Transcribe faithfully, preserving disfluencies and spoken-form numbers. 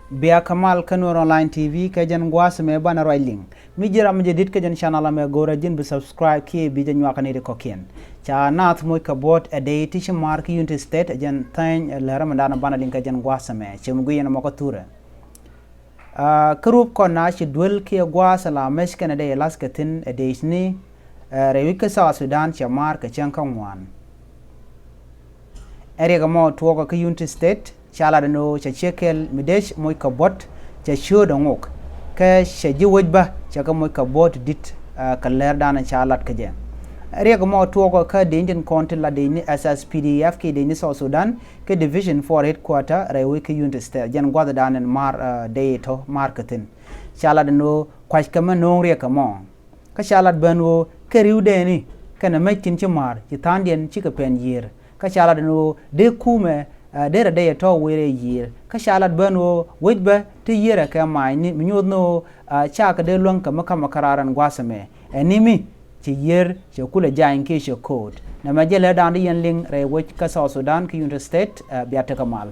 Bia kɛ mal kä Nuer Online T V kɛ jɛn gua̱a̱th ɛmɛ banɛ ruac liŋ. Mi ji̱ ram mi jɛ di̱t kä jɛn channel ɛmɛ, go̱rɛ ji̱n bi subscribe kiɛ bi jɛ nyuak ni ri kɔ̱kiɛn. Ca naath moc kɛ buɔ̱t ɛ dee ti ci ma̱a̱r kä Unity State, ɛ jɛn thɛny ɛ lɛr ɛmɛ danɛ banɛ liŋ kɛ jɛn gua̱a̱th ɛmɛ. Cɛ mi guic ɛn ɛmɔ kä thurɛ. Kä rup kɔn na ci duel kiɛ gua̱a̱th la mec kɛnɛ dee lath kɛ thi̱n ɛ dee ni rɛy wi̱c kä South Sudan cɛ ma̱a̱r kɛ cäŋ kä ŋuan. Ɛ riɛk ɛmɔ tuɔɔkä kä Unity State ca lat ɛn ɣöö cɛ ciek kɛl mi dec moc kɛ buɔ̱t cɛ ciööt ɛ ŋok. Kɛ cɛ ji̱ wec bä cɛ kɛ moc kɛ buɔ̱t di̱t kɛ lɛr danɛ ca lat kɛ jɛ. Ɛ riɛk ɛmɔ tuɔɔkä kä dec tin kɔn ti la dec ni S S P D F kiɛ dec ni South Sudan kɛ Division four Headquarter rɛy wec kä Unity State, jɛn gua̱thdan ɛn ma̱a̱r dee tɔ ma̱a̱r kɛ thi̱n. Ca lat ɛn ɣöö kua̱ckɛ mɛ no̱o̱ŋ riɛk ɛmɔ. Kä ca lat ben ɣöö kɛ ri̱wdɛni kɛnɛ mec tin ci ma̱a̱r ci tha̱a̱ŋdiɛn cikɛ pɛn yiër. Kä ca lat ɛn ɣöö dee kumɛ derɛ dee yɛ tɔ̱ wëë rɛy yiër. Kä ca lat ben ɣöö wec bä ti yiërɛ kɛ ma̱a̱cni mi nyoth ni ɣöö cakɛ dee luäŋ kɛ mi ka̱mɛ käraar ɛn gua̱a̱th ɛmɛ. Ɛn ni mi ci yiër cɛ kulɛ jany kiɛ cɛ ko̱o̱t. Nɛmɛ jɛ lɛ da̱a̱n di yɛn liŋ rɛy wec kä South Sudan kä Unity State, bia tekɛ mal.